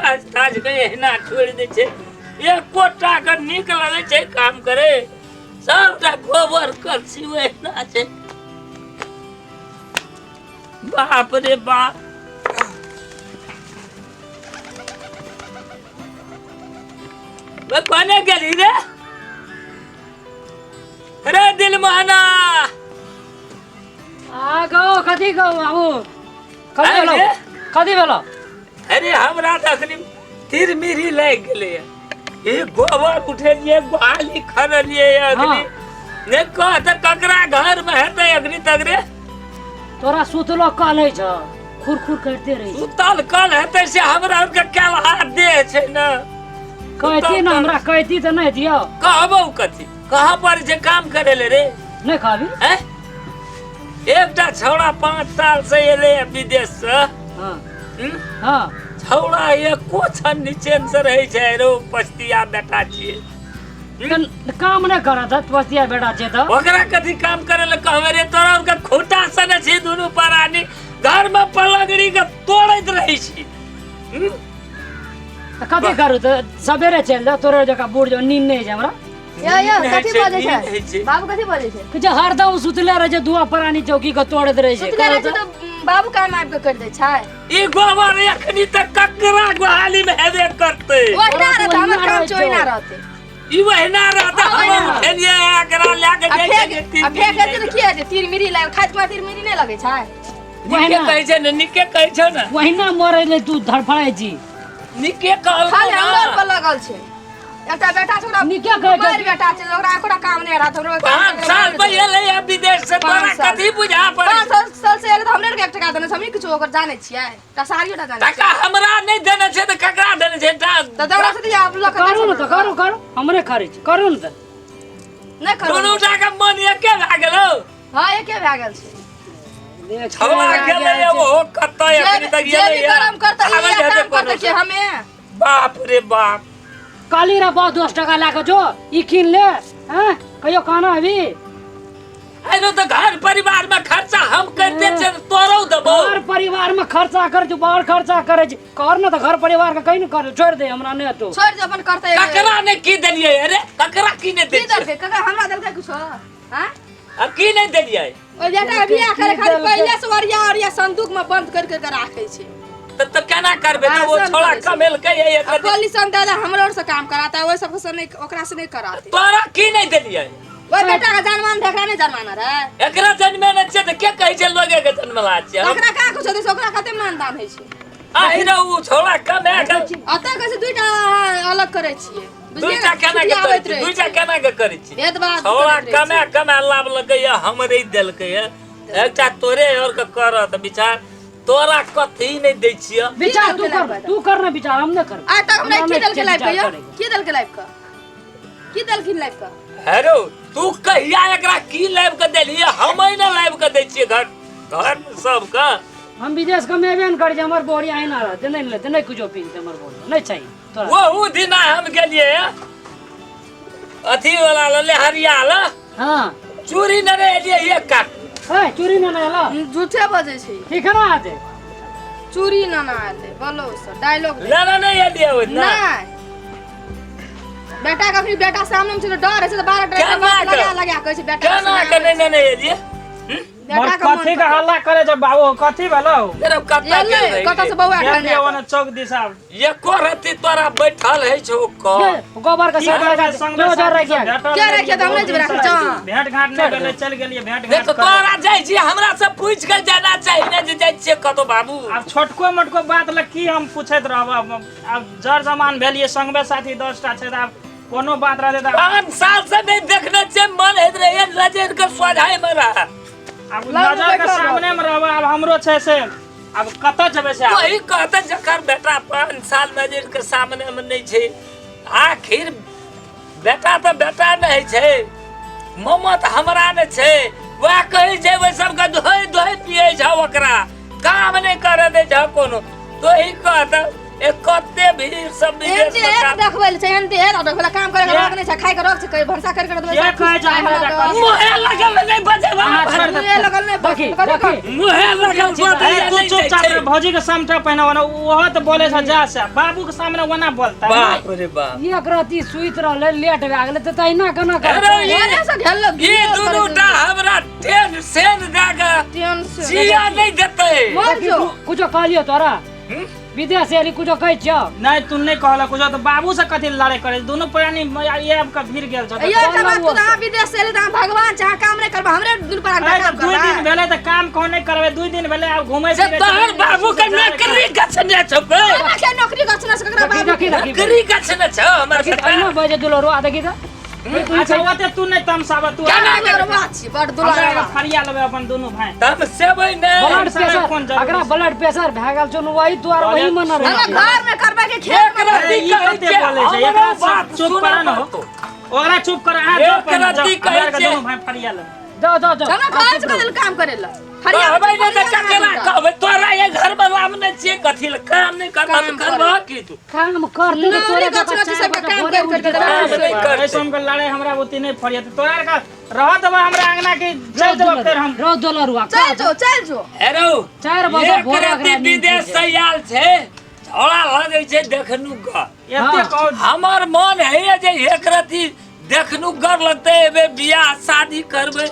काज ताज के एहिना छोड़ि दै छै। एको टा के नीक लगै छै काम करे? सबटा गोबर करसी ओहिना छै। बाप रे बाप, बे कोने गेली रे? रे दिल मोहना। आ गो, कथी गो बाबू? कथी भेलो? अरे। कथी भेलो? अरे, हमरा तऽ अखनी तिरमिरी लागि गेलै। ई गोबर उठेलियै, गोहाली खनलियै अखनी। नहि कह तऽ ककरा घर मे हेतै अखनी तक रे? तोरा सुतलो कल है छ, खुर खुर करते रही। सुतल कल हेतै से हमरा आरके कैल हाथ देह छै ने। कहती ने हमरा, कहती तऽ नहि दियौ। कहबौ कथी? कहाँ पर छै काम करे ले रे? नहि कहबी? हैं? एकटा छौड़ा 5 साल से एलै है विदेश से। हम्म? हाँ। छौड़ा एको क्षण निचेन से रहै छै रो, पस्तिया बेटा छियै। तऽ काम नहि करत हत, पस्तिया बेटा छै तऽ। ओकरा कथी काम करे ले कहबै रे? तोरा उनका खूटा सने छी दुनू प्राणी, घर में पलंगड़ी के तोड़ैत रहै छी। हम्म? तऽ कथी करू? तऽ सबेरे चलि जाउ, तोरे जकाँ बूढ़ जो नींद नहि होइ छै हमरा। यो यो, नींद होइ कथी छै, बजै नींद होइ छै? छै। बाबू कथी बजै छै? कि जे हरदम सुतले रहै छै, दुआ प्राणी चौकी के तोड़ैत रहै छै। सुतले रहै छै तऽ बाबू काम आबि कऽ करि दै छै। ई गोबर एखनी तक ककरा गोहाली में हेबे करतै? ओहिना रहतै, हमर ओहिना काम रहै छै, ओहिना छौ। रहतै। ई ओहिना रहतै। हँ, हम ओहिना। उठेलियै, एकरा लए के आ जाइ फेक छलियै तीन आ फेक दिन। हेतै तऽ की हेतै? तीर मिरी लागल, खाइत मे तीर मिरी नहि लगै छै। नीके ओहिना। कहै छै ने, नीके कहै छौ ने। ओहिना मरै ले तू धड़फड़ाइ छी। नीके कहलकौ। खाली ना हमरो पर लगल छै। एकटा बेटा छै ओकरा, नीके कहै छै। कुमारि बेटा छै, ओकरा एकोटा काम नहि रहत। हमरो काम 5 साल करे। पहिले एलै विदेश से, पाँच तोरा साल। कथी बुझा पड़ै? 5 साल से एलै तऽ हमरे आरके एक टका देने छै? हमही किछु ओकर जानै छियै? एकटा साड़ियो टा जानै टका छियै? हमरा नहि देने छै तऽ ककरा देने छै? तऽ दौड़ा से तऽ आब लऽ कऽ करू ने तऽ, करू करू, हमरे करै छी, करू ने तऽ। नहि करू। दुनू टा के मन एके भए गेलौ। हँ, एके भए गेल छै। छौड़ा गेलै ओहो कतऽ एखनी तक जे भी एलै? करम करतै, आबै इएह जेतै काम करतै कोनो कि हमे? बाप रे बाप। काली रे बाप, 10 टका लए कऽ जो ई कीन ले। हैं, कहियो कहना अभी? अरे, तऽ घर परिवार में खर्चा हम करिते छियै तऽ तोरो देबौ। घर परिवार में खर्चा करै छी, बड़ खर्चा करै छी। कर ने तऽ घर परिवार के कहीं ने कर, छोड़ि दे, हमरा नहि हेतौ। छोड़ि दे, अपन करतै। ककरा ने की देलियै? अरे, ककरा की नहि की दै छियै? देलकै ककरा? हमरा देलकै कुछो? हाँ? आ की नहि देलियै? ओहि बेटा के बियाह करे की खातिर देलकै? पहिले से ओरिया ओरिया संदूक में बंद कर कर के राखे छै। तऽ केना करबै तऽ? ओ भाषण छोड़ा करै छै। कमेलकै आ एकर। पॉल्यूशन दादा हमरो और से काम कराता, ओहि सब से नहीं, ओकरा से नहीं कराते। तोरा की नहि देलियै? ओहि बेटा के जानमान देखरा नहीं जानमाना रे। एकरा जन्मे नहि छियै तऽ के कहै छै लोगे के जन्मला छियै हम? ओकरा का कुछो दै छै? ओकरा कते मानदान होइ छै? आहि रे, उ छोड़ा कमे के। अतः कहै छै दुईटा अहाँ अलग करै छियै, बुझलियै दुईटा ने? केना के करै छुटियाबैत छी? रहै दुईटा छै। केना के करै छी? भेदभाव छौड़ा करैत रहै कमे छै। कमे लाबलकै या हमरे देलकै या। एकटा तोरे और के करत विचार, तोरा कथी नहि दै छियै? विचार तू देलकै कर। लाइफ? तू कर ने विचार, हम नहि करब। आइ तक हमरा की नहि देलकै लाइफ विचार के? यौ करैके। की देलकै लाइफ के? की देलखिन लाइफ के? हेरो, तू कहिया एकरा की लाबि के देलियै? हमे ने लाबि के दै छियै घर घर मे सबके। हम विदेश कमेबे ने करै छी, हमर बोरी अहिना रहतै, नहि लेतै, नहि कुछो पीनतै, हमर बोरी नहि चाही तोरा। ओहू दिना हम गेलियै अथी वाला ल लेहरिया ल। चूड़ी ने एलियै एक काट। है, चूड़ी ने एलो। झूठे बजै छै। ठीक है ना आते? चूड़ी ना ना आते बोलो सर डायलॉग दे। लेने नहि एलियै ओहि दिना। नहीं, बेटा के अखनी बेटा सामने में छै तऽ डर होइ छै तऽ 12 केना ड्राइवर के? लगा लगा कहै छै बेटा के केना सामने। के नहि नेने एलियै? बेटा के मन कथी के हल्ला करे छै बाबू? कथी भेलौ? तेरा कतऽ एलै गेल रही? कतऽ से बौआ गेल ढंगा रहियै ओने चौक दिस आब। एको रत्ती तोरा बैठल है छौ क ये, गोबर के की संग करबै, लगा संगमे दो हजार साथी राखि सब भेटल क्या नहि राखिए तऽ हम नहि जेबै बहुत राखै, दिन जा। से भेंट घाट नहि भेलै, चलि गेलियै भेंट नहीं घाट तो करे। तोरा जाइ छी, हमरा से पूछ के जाना चाही ने जे जाइ छियै कतौ बाबू। आब छोटको मोटको बात लए की हम पूछैत रहब? आब आब जर जमान भेलियै, संगमे साथी 10टा छै तऽ आब कोनो बात रहतै तऽ 5 साल से नहीं देखने छियै, मन होइत रहैये नजर के सोझाइ मे रह। आब लग मे नजर के बैठल सामने मे रहब। आब हमरो छै से आब कतऽ जेबै से आब? वही कहते जकर बेटा 5 साल नजर के सामने मे नहीं छै। आखिर बेटा तऽ बेटा नहि छै, ममत तऽ हमरा ने छै। वएह कहै छै ओहि सबके धोइ धोइ पियै छौ, ओकरा काम नहि करऽ दै छौ कोनो। तोही कहत ए कते भीड़ सब एहन विदेश जे मे एक काम देखबै लए छै, एहन देह देखबै लए, काम करे के रोक नहि छै, खाय के रोक छै, कहीं भनसा कर के देबै। के कहै छै हमरा देखबै? मुहे लगल नहि बजेबा। अहाँ छोड़ि देबै। मुँहे लगल नहि देखी कथी देखी मुहे लगल अरे बतैया तू नहि चुपचाप जाइ रह, छै। भौजी के सामने पहिने ओना ओहो तऽ बोले छै जा से बाबू के सामने ओना बोलता बाप रे बाप एक राति सुति रहलै लेट भए गेलै तऽ तहिना केना अरे करतै ई ओने से घेरलक ई दुनू टा हमरा टेंशन दए के टेंशन जिया नहि देतै। मर जो। कुछो कहलियो तोरा? हम्म? विदेश एली कुछो कहै छियौ? नहीं तू नहीं कहला कुछ तो बाबू से कथी लड़ाई करे दोनों प्राणी आब के भीड़ गेल छ। ये एकटा बात, तू तऽ अहाँ विदेश से एली तऽ अहाँ भगवान छै, अहाँ काम नहि करबै, हमरे दुनू प्राणी अरे काम 2 दिन करबै। भेलै तऽ काम कहो नहीं करबै, 2 दिन भेलै आब घुमै से फिरै तोहर बाबू के नौकरी गछने छौ बे। हमरा के नौकरी गछने छै ककरा देखी बाबू? देखी देखी नौकरी गछने छौ हमर देखी बेटा। अहिना बजे दुलरुआ देखी तऽ। अच्छा ओते तू नहीं तमसाब तू केना दुलरुआ छी, बड़ हमरा दुलरुआ। फरिया लेबै अपन दोनों भाई। तम सेबै नहि। ब्लड सारा प्रेशर कोन जरूरी अकरा छै? ब्लड प्रेशर भए गेल छौ वही द्वार वही मन हमरा रहै। घर में करबै के खेत में एक अरे रत्ती ई कहै कते छै, बोलै छै, हमरो एकरा बात चुप सुनऽ करऽ न हो। पड़तौ। ओकरा चुप कर अहाँ एक जाओ पहिने, रत्ती जाओ, हमरा कहै आरके छै। दोनों भाई फरिया लेबै। जाओ जाओ जाओ। हमरा घर से कथी काम करे ला? फरिया कहबै नहि तऽ फरिया ककरा ना। कहबै? तोरा ये घर में लामने छियै, कथी लए काम नहि करबह तऽ काम करबह की तू? काम करतै तऽ तोरे नौकरी जकाँ गछने छै, 4 सबके बजे काम भोरे करि उठि करि कऽ के काम देबै। नहि करतै। ऐसे हमके लड़ाई हमरा ओते नहीं फरिया तोरा आरके रह देबै हमरा अंगना के चल देबै फेर हम। रौ दुलरुआ चल जो, चल जो। हे रौ, 4 बजे एक भोरे रत्ती एकरा नींद विदेश टूटै। से आयल छै, झोड़ा लगै छै देखनु ग। एते कहू हमर मन है जे एक रत्ती देखनु गर लगतै, एबे बियाह शादी करबै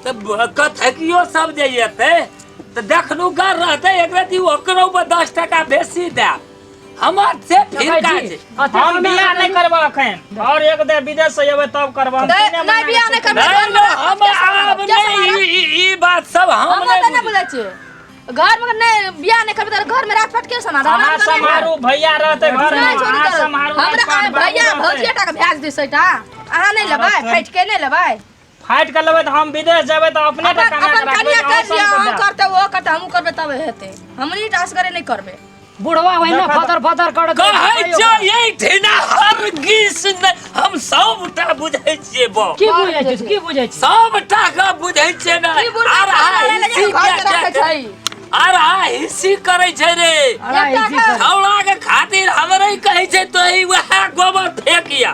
तऽ कथकियो सब जे एतै तऽ देखनु गर रहतै, एक रत्ती ओकरो पर 10 टका बेसी देब। हमर से फिरका देखै छी, छै। अते हम कमे बियाह नहीं करबै अखन और एक दे विदेश से एबै तब करबै हम। नहीं तीने नहीं बियाह नहीं करबै। नहीं घर में नहीं, राखब, हम के सम्हारब, आब के नहीं सम्हारब? ई बात सब हम हम तऽ नहीं नहि बुझै छियै। घर में नहीं बियाह नहीं करबै तऽ घर में राजपाट के सम्हारब? अहाँ हमरा तऽ नहि सम्हारू भैया रहतै घर में, नहि छोड़ू अहाँ तऽ। सम्हारू हमरा राजपाट, अहाँ बाबू भैया रहतै। भौजिया टा के भेज दी सैटा, अहाँ नहि लेबै? फाटि के नहि लेबै? फाटि के लेबै तऽ हम विदेश जेबै तऽ अपने अपन टा कमा के अपन राखबै, कनिया अहाँ कर लिअ, सबके अहाँ देब। करतै ओहो करतै, हमहूँ करबै तब हेतै। हमनी टा असगरे नहि करबै। बुढ़वा ओहिना देखा फदर फदर करत कहै छौ एहिठिना हरगिज नहि, हम सबटा बुझै छियै बौ। की बुझै छी? की बुझै छी? सबटा के बुझै छियै ने। ई बुढ़वा आर खाना अहाँ लए हिस्सी घर के किया राखै छै। आर अहाँ हिस्सी करै छै रे। अरे एकटा इसी कर। छौड़ा के खातिर हमरे कहै छै तो ई वएह गोबर फेकिया।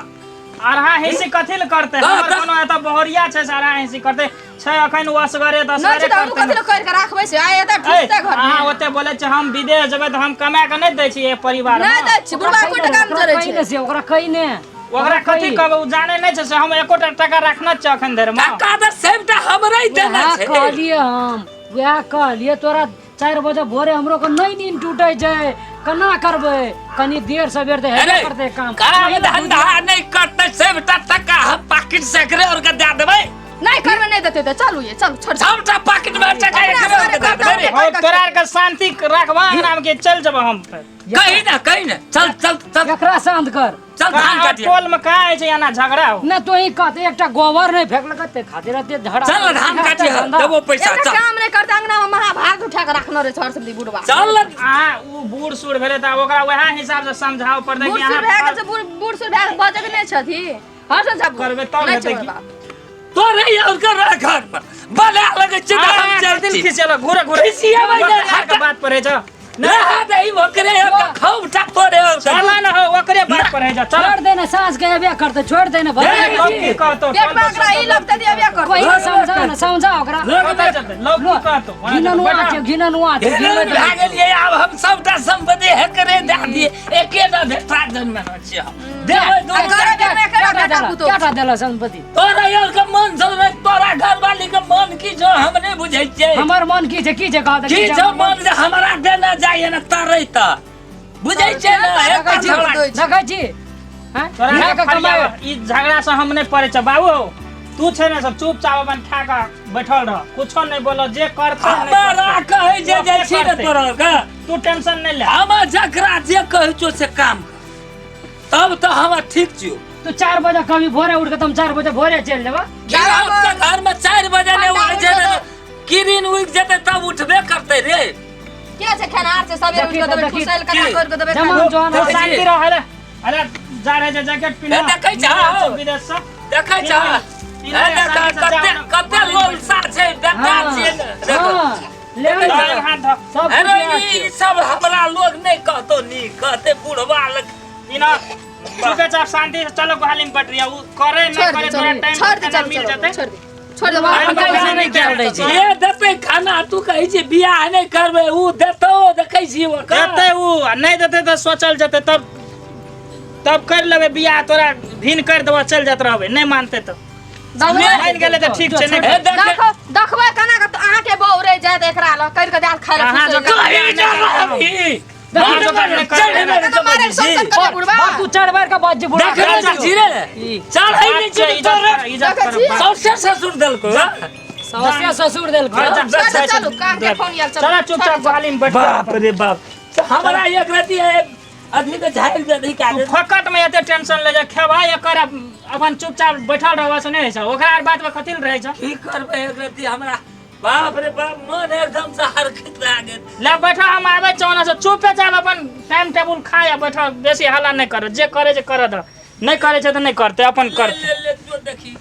अरहा हिस्सी कथी लए करतै? कह, हमर कह। कोनो एतऽ बहरिया छै से अरहा हिस्सी करतै? छै अखन ओ असगरे तऽ नहि असगरे छै तऽ हमहूँ करतै कथी ने। लए करि कऽ राखबै से? आइ एतऽ ऐ, ठुसतै घरमे। अहाँ ओते बोलै छियै हम विदेश जेबै तऽ हम कमा कऽ नहि दै छियै परिवार नहि दै छी, बुढ़वा कोइ टका नहि ओकरा जोड़ै कहि छै। ने से, ओकरा कहि ने। ओकरा कथी कहबै? ओ जाने नहि छै से हम एकोटा टका रखने छियै अखन धरि मे। टका तऽ सबटा हमरे देने वएह छै। कहलियै हम, वएह कहलियै तोरा 4 बजे भोरे हमरो के नहि नींद टूटे छै, केना करबै? कनी देर सबेर तऽ हेबे अरे करतै काम। काम धंधा नहि करतै, सबटा टका हम पाकिट से एकरे और के दए देबै। नहि करबै, नहि देतै तऽ चलू ये, चलू छोड़। सबटा पाकिट में टका एकरे और के दए देबै रे। हौ तोरा आरके शान्ति राखबह अंगना मे कि चलि जेबह हम फेर? कही ना, कही ना, चल चल चल। एकरा शांत कर। चल धान कहाँ काटिए। टोल में कहाँ होइ छै एना झगड़ा हो? ना तो ही कहते एकटा गोबर नहि फेकलक ते खातिर एते झगड़ा। चल धान काटिए, देबो पैसा। एकरा चल काम नहि करतै, अंगना में महाभारत उठा कऽ रखने रहै छै हर सब्जी बुढ़वा। चल। अहाँ ओ बूढ़ सूढ़ भेलै तऽ ओकरा वएह हिसाब से समझाबऽ पड़तै बूढ़ कि सूढ़ भए गेल अहाँ छै, बूढ़ बूढ़ सूढ़ भए गेल, बजै के नहि छथि। हर समझाबू। करबै तब नहि हेतै छै की? बाप। तोरे और के रह घर पर बला लगै छै तऽ हम अहाँ जाइ कथी लए छी। खिसियेलक? घुरे घुरे खिसियेबै नहि, ओकरे आरके बात पर होइ छै। रह दही ओकरे और के खूब टा तोरे और के। चल ने हो ओकरे बात पर होइ छै, चल। छोड़ देने साँझ के एबे करतै, छोड़ देने भले। हे, लोग की कहतौ? पेट में ओकरा ई लगतै जे अबे करतै। कहियो समझा ने, समझा ओकरा। लोग कतऽ जेतै? लोग की कहतौ? ओना जेतै, घिननुआ बैठा। छै, घिननुआ छै, घिनन घिनन। भए गेलियै आब हम सबटा संपत्ति हेकरे दए दियै, एके टा बेटा जन्मेने छियै हम। देबै आ दू घरे बेरमे एकरा केटा बेटा देला? पुतोहु। केटा देला संपत्ति? तोरा और के मन छौ रे, तोरा घरवाली के मन की छौ हम नहि बुझै छियै। हमर मन की छै? की छै कह दे, की छै छौ हमर मन? मन जे हमरा देने जाइए ने तरै तऽ बुझै छियै ने देखै एक छी, झगड़ा। देखै छी हैं? तोरा लए आरके कऽ कमाइ। फरियाबऽ, ई झगड़ा से हम नहि पड़ै छै बाबू। तू छै ने सब चुपचाप अपन खा कऽ बैठल रह, कुछो नहि बोलो, जे करतै नहि हमरा करतै। कहै जे जाइ छी ने करतै। तोरा के तू टेंशन नहि ले। हम जकरा जे कहै छियौ से काम कर, तब तऽ हम ठीक छियौ। तू 4 बजे कभी भोरे उठ के तुम 4 बजे भोरे चलि जेबा। गिरहत के घर में 4 बजे नहि उठै छै ने, किरिन उगि जेतै तब उठबे करतै रे। के छै खेनहार छै, सबेरे उठि कऽ देबै, देखी, ठुसैल कऽ की? करि कऽ देबै। जमा खाना। जवान तू देखै छी। शान्ति रह। अरे अरे जा रहे छै जैकेट पिन्ह। ए, देखै छहो। विदेश से देखै छह पिन्ह, ए, देख शान्ति से कते जाओ। कते लोलसा छै बेटा छियै ने। देखो। हाँ, ले देखै ले। छह। हाथ धो। सब अरे कुछ ई सब हमरा लोग नहि कहतो नी कहते बुढ़वा लग पिन्ह चुपचाप शान्ति से चलो गोहाली में बैठ रहिया, उ करे नहीं छोड़ करे दे, तोरा चल टाइम छोड़ दे, खाना चल मिल चल जेतै। छोड़ दे, छोड़ देबो। हम पैसा नहि कयल रहै छै। ये देतै खाना, तू कहै छी बियाह नहि करबै, उ देतौ, देखै छी ओकर। देतै उ आ नहि देतै तऽ सोचल जेतै, तब तब कर लेबै बियाह, तोरा भिन कर देबो, चल जात रहबै, नहि मानतै तऽ। मानि गेलै तऽ ठीक छै, नहि हे देख। देखो, देखबै केना के अहाँके बहू रहि जायत एकरा लग करि के दाल खाय लए। अहाँ खुश जकाँ होइए। कहीं जा रहबही। अहाँ जकाँ नहि करबै। चढ़ तऽ मारे सन सन करे बुढ़बा। बापू चढ़ बैठ के बात जे बुढ़ा देख रे जी रे, चढ़ै नहि बाप छै, छै इज्जत तोरे। कर, इज्जत देखै कर, छी? बाप। सौसे ससुर देलको। सौसे ससुर देलकै। घर जा, चलू, चलू, काम के फोन आयल, चलू। चला चुपचाप गाली में बैठ। बाप रे बाप, तऽ हमरा एक रति है अभी के झाड़ि दे तू फकट में एते टेंशन ले जा खेबा एकर, अपन चुपचाप बैठल रहबा से नहि होइ छै, ओकरा आर बात में कथी लए रहै छै? की करबै एक रति हमरा, बाप रे बाप, मन एकदम से हरखित भए गेल। ले बैठो, हम आबै छौ ओना से, चुपे चाप अपन टाइम टेबुल खाय आ बैठो, बेसी हल्ला नहि कर, जे करे छै करऽ दऽ, नहि करे छै तऽ नहि करतै, अपन ले करतै। ले ले, जो देखी।